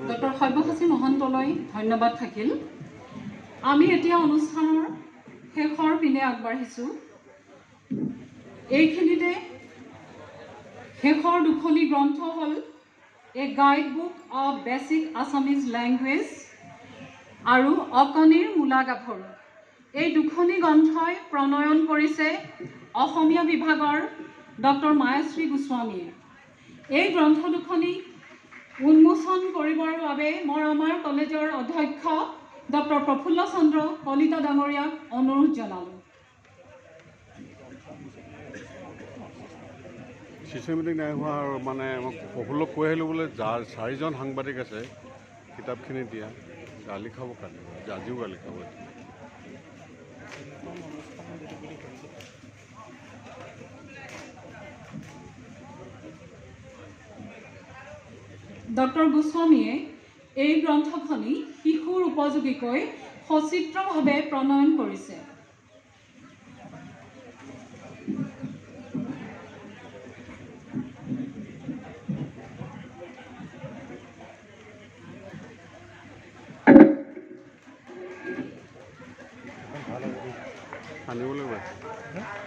Doctor Sabyasachi মহন্তলৈ ধন্যবাদ থাকিল। আমি এতিয়া অনুষ্ঠানৰ শেষৰ পিনে আগবাঢ়িছোঁ। এইখিনিতে শেষৰ দুখনি গ্ৰন্থ হ'ল a guide book of basic Assamese language আৰু অকণিৰ মূলা গাভৰু। এই দুখনি গ্ৰন্থই প্ৰণয়ন কৰিছে অসমীয়া বিভাগৰ ডক্টৰ মায়াশ্ৰী গোস্বামীয়ে। এই গ্ৰন্থ দুখনি উন্মোচন কৰিবৰ বাবে মই আমাৰ কলেজৰ অধ্যক্ষ ডক্টৰ প্ৰফুল্ল চন্দ্ৰ কলিতা ডাঙৰীয়াক অনুৰোধ জনালোঁ। চিষ্টেমেটিক নাই হোৱা আৰু মানে মই প্ৰফুল্লক কৈ আহিলোঁ বোলে যাৰ চাৰিজন সাংবাদিক আছে কিতাপখিনি দিয়া, গালি খাব কালি, আজিও গালি খাব। ডক্টৰ গোস্বামীয়ে এই গ্ৰন্থখনি শিশুৰ উপযোগীকৈ সচিত্ৰভাৱে প্ৰণয়ন কৰিছে। আনিব লাগিব।